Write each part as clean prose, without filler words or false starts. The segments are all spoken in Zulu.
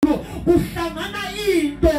Kuhlangana into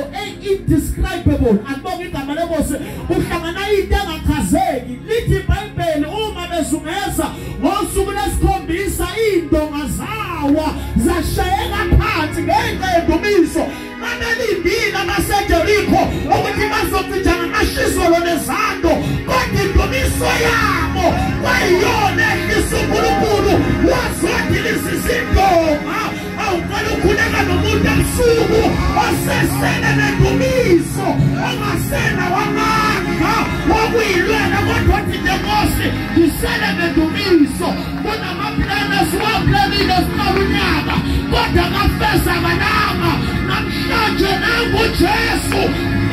indescribable, andibonga igama lenkosi. Kuhlangana into engachazeki. Lithi iBhayibheli uma bezungeza ngosuku lesikhombisa indonga zawa zashayeka phansi ngenxa yendumiso. Babelindile abaseJeriko ukuthi bazocija ngamashizolo nezando, kodwa indumiso yabo kwayiyona ehlisa uNkulunkulu wazodiliza izindonga. Awuqala ukhuleka nomuntu ebusuku osesele nendumiso, ongasena wamandla wokuyilwela, kodwa wathi nje Nkosi ngisele nendumiso. Kunamaplani esiwaplanile siqala unyaka, kodwa akafezakalanga. Namhlanje nangu Jesu,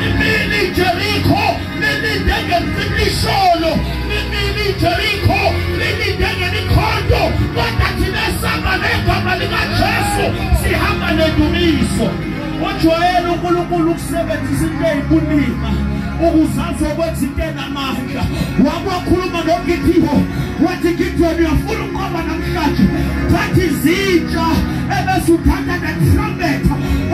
imini iJeriko lilinde ngemcibilisholo, imini iJeriko lilinde ngemikhonto, kodwa thina sihamba negama likaJesu, sihamba nendumiso. Ujwayele uNkulunkulu ukusebenzisa into eyibulima ukuze azokwenza into enamandla. Wakhuluma noGideon, wathi Gideon uyafuna ukunqoba namhlanje, thatha izintsha ebese uthatha the trumpet,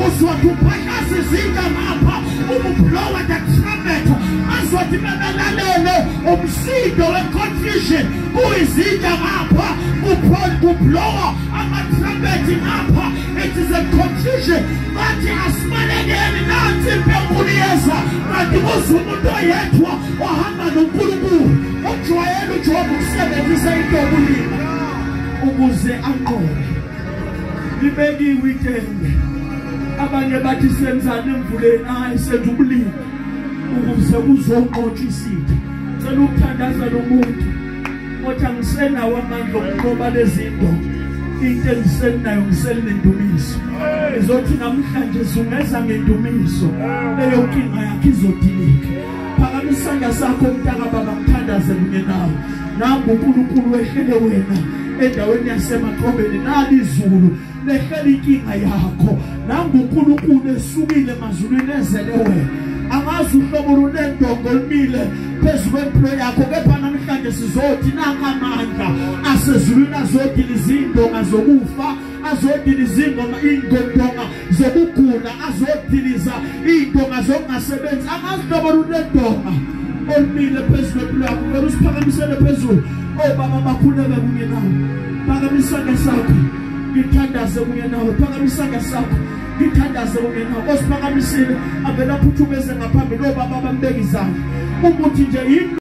uzothi uphahlaza izintsha ngapha ubublowa the trumpet, azothi bebelalele umsindo we-confusion kuyizintsha ngapha kublowa ama-trumpet ngapha. It is a confusion. Bathi asibalekeni, nansi impi enkulu iyeza, kanti kuze umuntu oyedwa ohamba noNkulunkulu. Ujwayele uJobe ukusebenzisa into yokulima ukuze anqobe. Libekiwe itende, abanye bathi senzani emvuleni? Hayi, senza ubulima ukuze kuzonqotshwa isitha. Cela ukuthandaza nomuntu othi angisenawo amandla okunqoba lezi ndonga, into engisenayo ngisenendumiso. Izothi namhlanje zungeza ngendumiso, leyo nkinga yakho izodilika. Phakamisa isandla sakho mntaka baba, ngithandaze kunye nawe. Nangu uNkulunkulu wehlele wena endaweni yasemaqobeni, nali izulu lehlela inkinga yakho. Nangu uNkulunkulu esukile emazulwini ezele wena. Angazi uhlobo lunendongo olumile phezu kwempilo yakho, kepha namhlanje sizothi nanka amandla asezulwini azodiliza izindonga zokufa, azodiliza indonga zokugula, azodiliza indonga zokungasebenzi. Angazi uhlobo lunendonga olumile phezu kwempilo yakho, ngicela usiphakamisele phezulu. Obaba bakhuleke kunye nawe. Phakamisa isandla sakho ngithandaze kunye nawe. Phakamisa isandla sakho ngithandaze kunye nawe. Osiphakamisile avele aphuthumeze ngaphambili, obaba bambeka izandla. Umuthi nje yini?